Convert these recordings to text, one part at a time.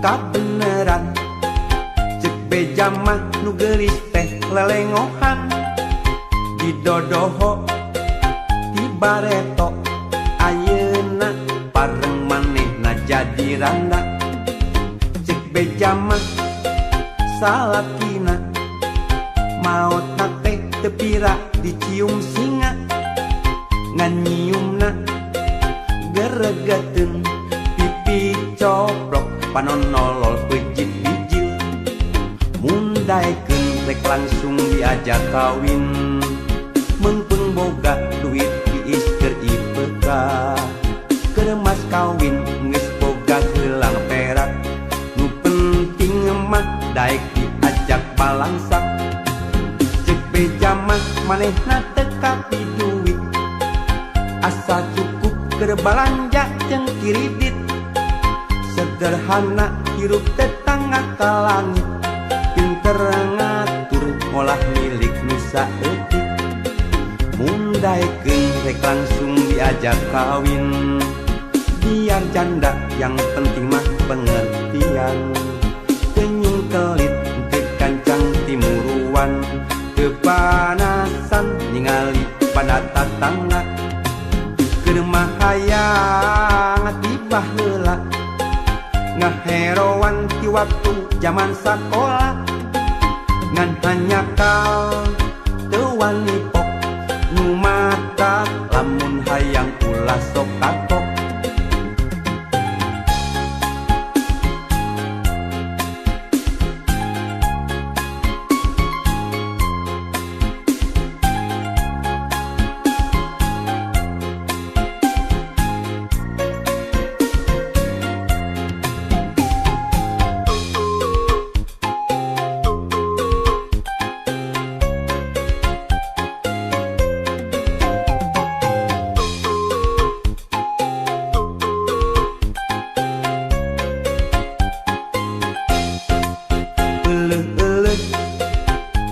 Kabeneran cek beja mah nu geulis teh lelengohan. Didodoho ti bareto ayeuna pareng manehna jadi randa. Cek beja mah salakina maotna teh teu pira dicium singa. Ngan nyiumna geregeteun pipi coplok panon nolol pejit bijil. Mun daekeun rek langsung diajak kawin. Meungpeung boga duit diis keur IPK. Keur mas kawin geus boga gelang perak. Nu penting mah daek diajak balangsak. Cek beja mah manehna teu kapi duit. Asa cukup keur balanja jeung kiridit. Sederhana hirup tetangga ka langit. Pinter ngatur ngolah milik nu saeutik. Mun daekeun rek langsung diajak kawin. Biar janda yang penting mah pengertian. Kenyung kelit teu kancang timuruan. Kepanasan ningali pada tatangga. Keur mah hayang tiba heula. Ngaheroan ti waktu jaman sakola. Ngan hanyakal teu wani pok. Nu mata lamun hayang ulah sok kapok.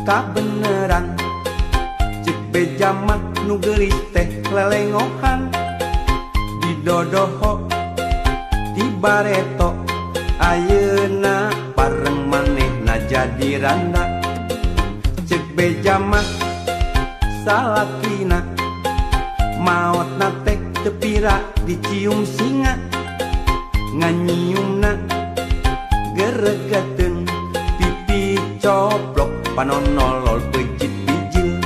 Kabeneran cek beja mah nu geulis teh lelengohan. Didodoho ti bareto ayeuna pareng manehna jadi randa. Cek beja mah salakina maotna teh teu pira dicium singa. Ngan nyiumna geregeteun pipi coplok panon nolol pejit bijil.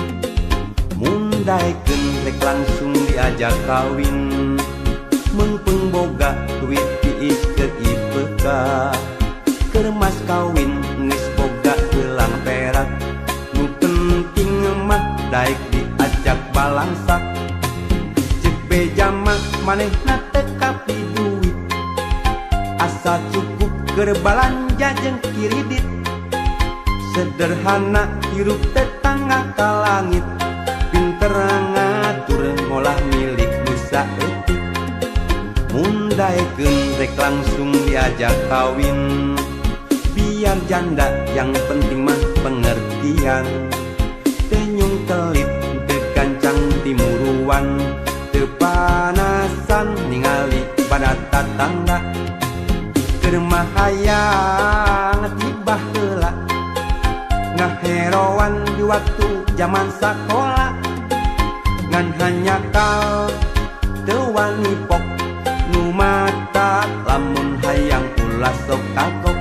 Mun daekeun rek langsung diajak kawin. Meungpeung boga duit diis keur IPK. Keur mas kawin geus boga gelang perak. Nu penting mah daek diajak balangsak. Cek beja mah manehna teu kapi duit. Asa cukup keur balanja jeung kiridit. Sederhana hirup tetangga ka langit. Pinter ngatur ngolah milik nu saeutik. Mun daekeun rek langsung diajak kawin. Biar janda yang penting mah pengertian. Tenyung kelit teu gancang timuruan. Teu panasan ningali pada tatangga. Keur mah hayang tiba heula. Ngaheroan di waktu jaman sakola. Ngan hanyakal teu wani pok. Nu mata lamun hayang ulah sok kagok.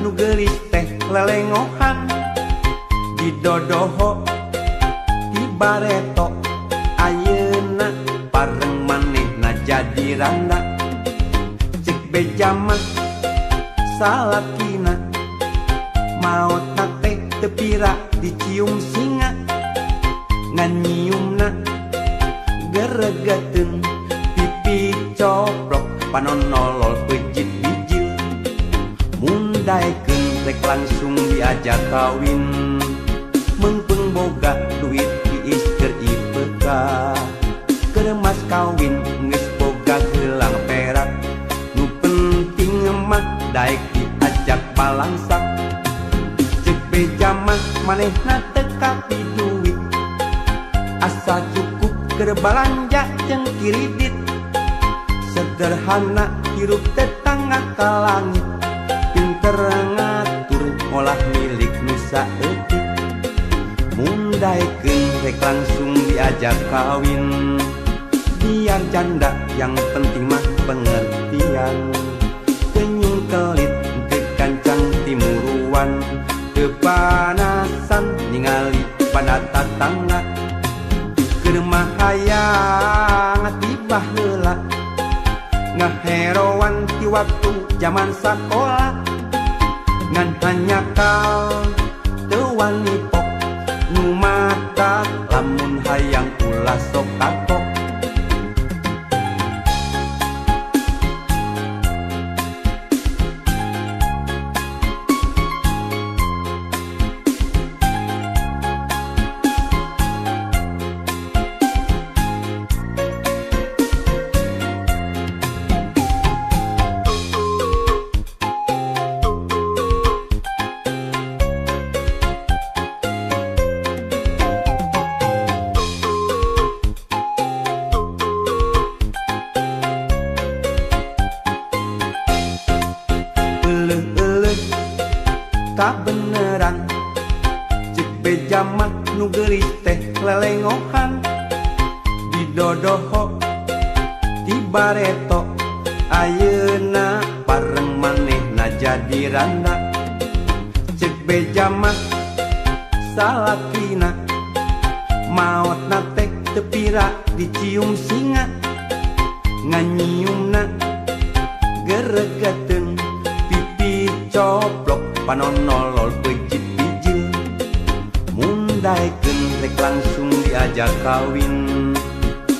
nu geulis teh lelengohan didodoho ti bareto ayeuna pareng manehna jadi randa cek beja mah salakina maotna teh teu pira dicium singa ngan nyiumna geregeteun pipi coplok panon nolol pejit bijil mun daekeun rek langsung diajak kawin meungpeung boga duit tiis keur IPK keur mas kawin geus boga gelang perak nu penting mah daek diajak balangsak cek beja mah manehna teu kapi duit asa cukup keur balanja jeung kiridit sederhana hirup tetangga ka langit pinter ngatur ngolah milik nu saeutik mun daekeun rek langsung diajak kawin biar janda yang penting mah pengertian kenyung kelit teu kancang timuruan teu panasan ningali pada tatangga keur mah hayang tiba heula ngaheroan ti waktu jaman sakola ngan hanyakal teu wani pok nu mata lamun hayang ulah sok kapok. Kabeneran cek beja mah nu geulis teh lelengohan didodoho ti bareto ayeuna pareng manehna jadi randa cek beja mah salakina maotna teh teu pira dicium singa ngan nyiumna geregeteun pipi coplok panon nolol pejit bijil mun daekeun rek langsung diajak kawin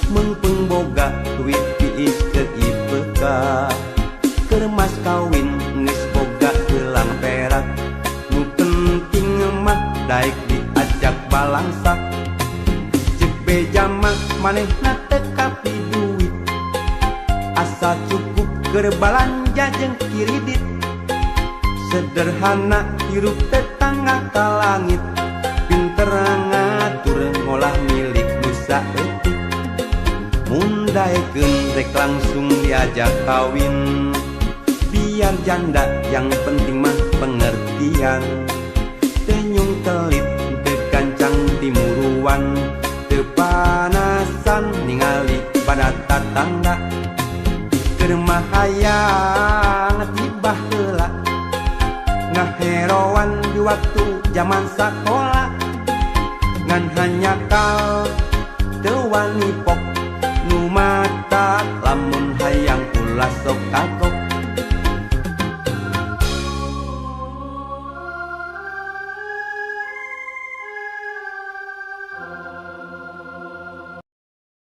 meungpeung boga duit tiis keur IPK keur mas kawin geus boga gelang perak nu penting mah daek diajak balangsak cek beja mah manehna teu kapi duit asa cukup keur balanja jeung kiridit sederhana hirup tetangga ka langit pinter ngatur ngolah milik nu saeutik mun daekeun rek langsung diajak kawin biar janda yang penting mah pengertian tenyung kelit teu kancang timuruan teu panasan ningali pada tatangga keur mah hayang tiba heula ngaheroan di waktu jaman sakola ngan hanyakal teu wani pok nu mata lamun hayang ulah sok kagok.